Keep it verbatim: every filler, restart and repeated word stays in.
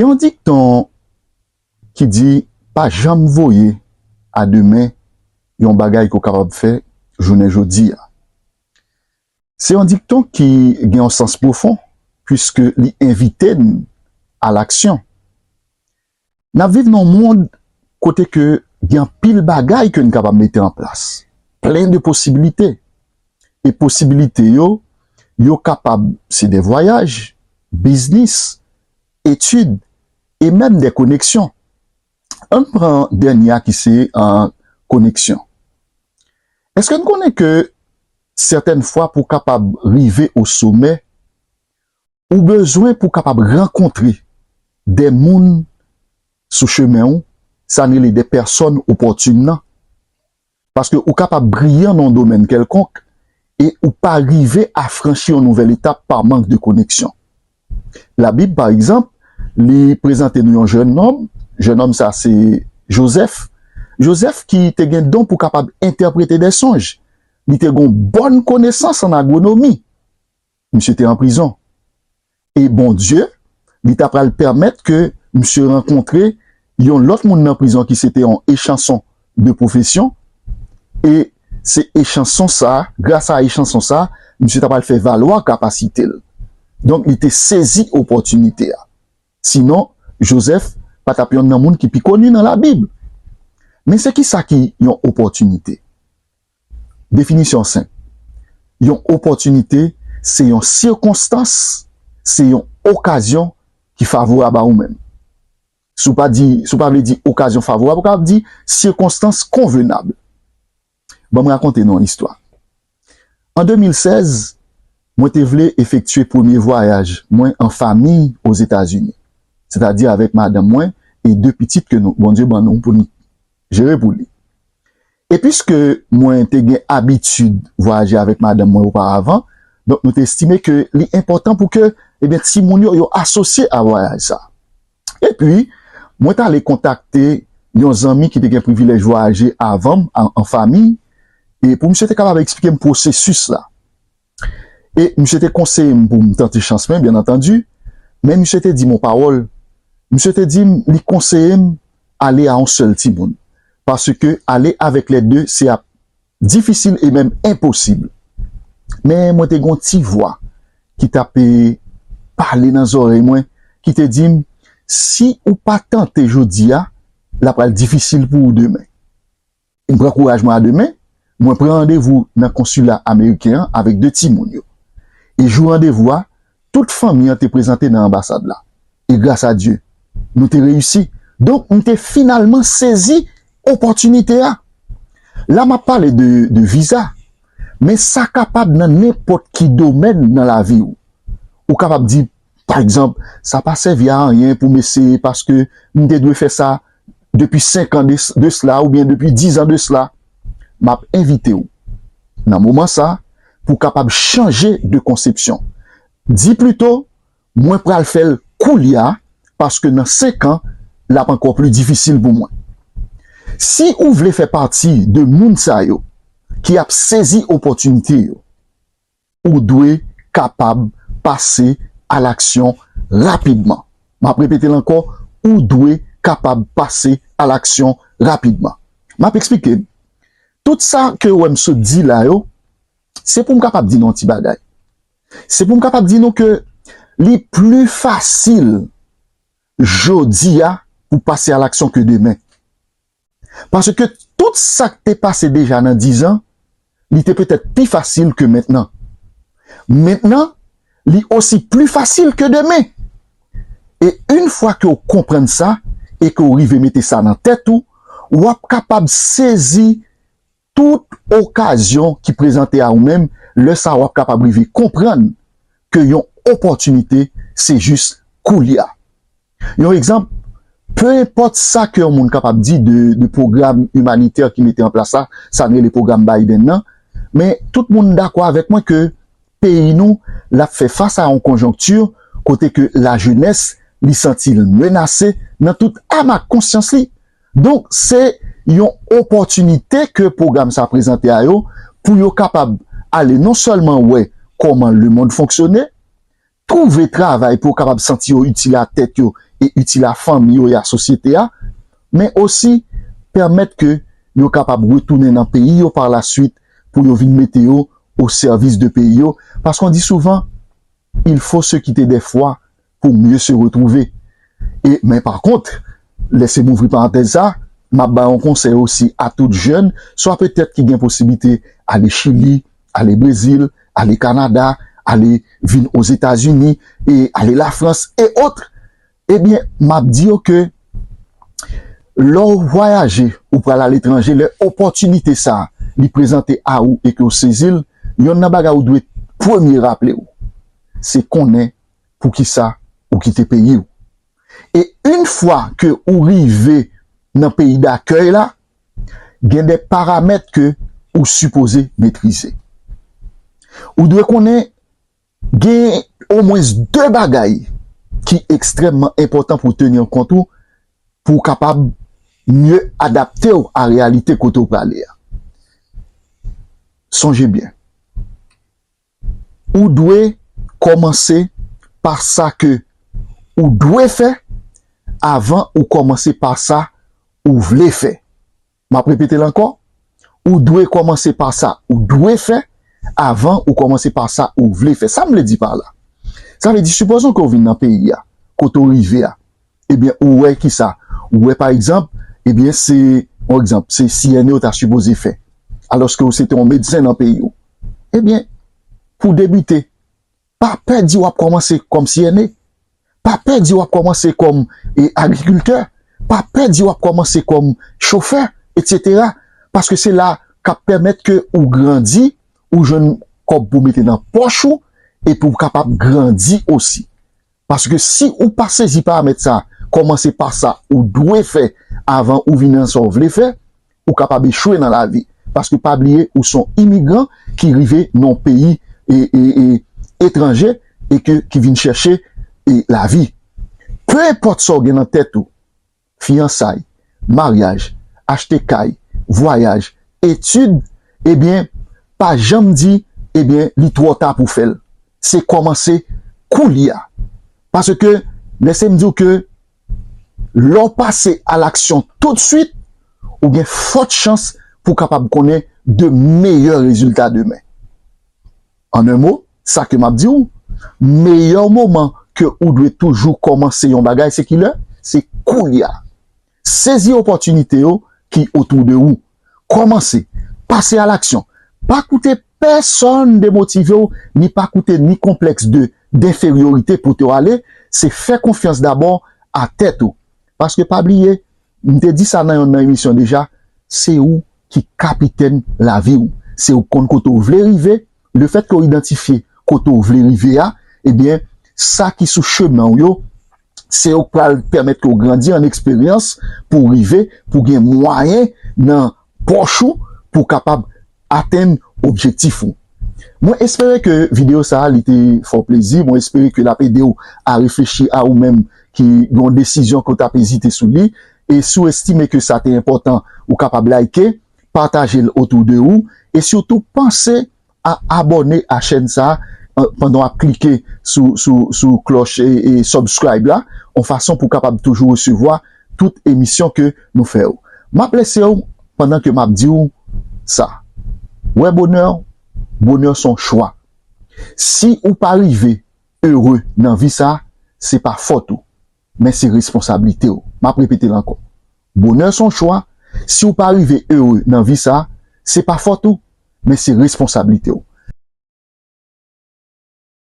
Gen yon dikton ki di, pa janm voye a demen yon bagay ke w kapab fè jounen jodi a. Se yon dikton ki gen yon sans pwofon, puiske li envite n a laksyon. N ap viv nan yon mond kote ke gen anpil bagay ke n kapab mete an plas, plen de posibilite. E posibilite yo, yo kapab se de vwayaj, biznis, etid, e menm de koneksyon. Ann pran dènye a ki se, euh, koneksyon. Èske n konnen ke sètèn fwa pou w kapab rive o somè, ou bezwen pou w kapab rankontre de moun sou chemen w, sa n rele de pèsòn opòtin nan. Paske ou kapab briyan nan yon domèn kèlkonk e ou pa rive a franchi yon nouvèl etap pa mank de koneksyon. Labib, pa egzanp, li prezante nou yon jèn nonm. Jèn nonm sa se Jozèf. Jozèf ki te gen don pou kapab entèprete de sonj. Li te gen yon bòn konesans an agwonomi. Misye te an prizon. E Bondye, li ta pral pèmèt ke misye rankontre yon lòt moun nan prizon ki se te yon echanson de pwofesyon. E se echanson sa, gras a echanson sa, misye ta pral fè valwa kapasite l. Donk, li te sezi opòtinite a. Sinon, Jozèf pa t ap yonn nan moun ki pi koni nan Labib. Men se ki sa ki yon opòtinite? Definisyon senp. Yon opòtinite, se yon sikonstans, se yon okazyon ki favorab a ou menm. Si w pa di, si w pa vle di okazyon favorab, ou kapab di sikonstans konvenab. Ban m rakonte nou yon istwa. An de mil sèz, mwen te vle efektye premye vwayaj mwen an fanmi Ozetazini, sètadi avèk madanm mwen e de pitit ke nou, Bondye ban nou pou n jere pou li. E piske mwen te gen abitid vwayaje avèk madanm mwen oparavan, donk nou te estime ke li enpòtan pou ke, ebyen, timoun yo, yo asosye a vwayaj sa. Epi, mwen t ale kontakte yon zanmi ki te gen privilèj vwayaje avan m, an, an fanmi, e pou misye te kapab eksplike m pwosesis la. E misye te konseye m pou m tante chans mwen, byen antandi, men misye te di m yon pawòl. Misye te di m, li konseye m ale a yon sèl timoun. Paske ale avèk lè de, se ap difisil e menm enposib. Men mwen te gen yon ti vwa ki t ap, e, pale nan zòrèy mwen, ki te di m, si ou pa tante jodi a, l ap pral difisil pou ou demen. M pran kouraj mwen a demen, mwen pran randevou nan konsila ameriken an avèk de timoun yo. E jou randevou a, tout fanmi an te prezante nan anbasad la. E gras a Dye, nou te reyisi. Donk, m te finalman sezi opòtinite a. La, m ap pale de, de viza, men sa kapab nan nenpòt ki domèn nan lavi w. Ou kapab di, pa egzanp, sa pa sèvi a anyen pou m eseye paske m te dwe fè sa depi senk an de, de sla oubyen depi diz an de sla. M ap envite w, nan moman sa, pou w kapab chanje de konsepsyon. Di plito, mwen pral fè l koulye a, paske nan senk an, l ap ankò pli difisil pou mwen. Si ou vle fè pati de moun sa yo ki ap sezi opòtinite yo, ou dwe kapab pase a laksyon rapidman. M ap repete l ankò, ou dwe kapab pase a laksyon rapidman. M ap eksplike. Tout sa ke w wè m sot di la yo, se pou m kapab di nou yon ti bagay. Se pou m kapab di nou ke li pli fasil jodi a pou pase a laksyon ke demen. Paske tout sa k te pase deja nan diz an, li te petèt pi fasil ke mentnan. Mentnan, li osi pli fasil ke demen. E yon fwa ke w konprann sa, e ke w rive mete sa nan tèt ou, w ap kapab sezi tout okazyon ki prezante a ou menm, lè sa w ap kapab rive konprann ke yon opòtinite se jis koulye a. Yon egzanp, pe enpòt sa ke yon moun kapab di de, de pwogram imanitè ki mete an plas la, sa n rele pwogram Biden nan, men tout moun dakò avèk mwen ke peyi nou, l ap fè fas a yon konjonkti kote ke lajenès, li santi l menase nan tout am ak konsyans li. Donk, se yon opòtinite ke pwogram sa prezante a yo pou yo kapab ale non sèlman wè kòman lemonn fonksyone, twouve travay pou yo kapab santi yo itil a tèt yo e itil a fanmi yo e a sosyete a, men osi pèmèt ke yo kapab retounen nan peyi yo pa la swit pou yo vin mete yo o sèvis de peyi yo. Paske on di souvan, il faut se quitter des fois pour mieux se retrouver. E, men pa kont, lè se m ouvri parantèz sa, m ap bay yon konsèy osi a tout jèn, swa petèt ki gen posiblite ale Chili, ale Brezil, ale Kanada, ale vin Ozetazini, e ale Lafrans, e ot. Ebyen, m ap di yo ke lè w vwayaje, ou pral aletranje, lè opòtinite sa a, li prezante a ou e ke w sezi l, yonn nan bagay ou dwe premye raple w, se konnen poukisa ou kite peyi w. E yon fwa ke ou rive nan peyi dakèy la, gen de paramèt ke ou sipoze metrize. Ou dwe konnen gen omwens de bagay ki ekstrèmman enpòtan pou w teni an kont ou, pou w kapab mye adapte w a reyalite kote w prale a. Sonje byen, ou dwe kòmanse pa sa ke ou dwe fè avan ou kòmanse pa sa ou vle fè. M ap repete l ankò, ou dwe kòmanse pa sa ou dwe fè avan ou kòmanse pa sa ou vle fè. Sa m vle di pa la? Sa vle di, sipozon ke w vin nan peyi a, kote w rive a, ebyen, ou wè kisa? Ou wè, pa egzanp, ebyen, se, yon egzanp, se C N A w ta sipoze fè, alòske w se te yon medsen nan peyi w. Ebyen, pou debite, pa pè di w ap kòmanse kòm C N A, pa pè di w ap kòmanse kòm, e, agrikiltè, pa pè di w ap kòmanse kòm chofè, etsetera. Paske se la k ap pèmèt ke ou grandi, ou jwenn kòb pou mete nan pòch ou, epi w kapab grandi osi. Paske si ou pa sezi paramèt sa, kòmanse pa sa ou dwe fè avan ou vin nan sa w vle fè, ou kapab echwe nan lavi. Paske pa bliye, ou se yon imigran ki rive nan yon peyi e, e, e, etranje e ke, ki vin chèche, e, lavi. Pe enpòt sa w gen nan tèt ou, fiyansay, maryaj, achte kay, vwayaj, etid, ebyen, pa janm di, ebyen, li twò ta pou fè l. Se kòmanse koulye a. Paske, lèse m di w ke lè w pase a laksyon toutswit, ou gen fòt chans pou w kapab konnen de meyè rezilta demen. An en mo, sa ke m ap di w, meyè moman ke ou dwe toujou kòmanse yon bagay, se kilè? Se koulye a. Sezi opòtinite yo ki otou de ou. Kòmanse. Pase a laksyon. Pa koute pèsonn demotive w, ni pa koute ni konplèks de, denferyorite pou te w ale. Se fè konfyans dabò a tèt ou. Paske pa bliye, m te di sa nan yonn nan emisyon deja, se ou ki kapitèn lavi w. Se ou k konn kote w vle rive. Lefètke w idantifye kote w vle rive a, ebyen, sa ki sou chemen w yo, se yo k pral pèmèt ke w grandi an eksperyans pou w rive, pou w gen mwayen nan pòch ou pou w kapab atenn objektif ou. Mwen espere ke videyo sa a, li te fè w plezi. Mwen espere ke l ap ede w a reflechi a ou menm ki gen yon desizyon ke w t ap ezite sou li. E si w estime ke sa te enpòtan, ou kapab like, pataje l otou de ou. E sitou, panse a abòne a chèn sa a, an, pandan w ap klike sou, sou, sou klòch e, e subscribe la, yon fason pou w kapab toujou resevwa tout emisyon ke nou fè yo. M ap lese w pandan ke m ap di w sa. Wè bonè, bonè se yon chwa. Si ou pa rive ere nan vi sa, se pa fòt ou, men se responsablite w. M ap repete l ankò. Bonè se yon chwa. Si w pa rive ere nan vi sa, se pa fòt ou, men se responsablite w.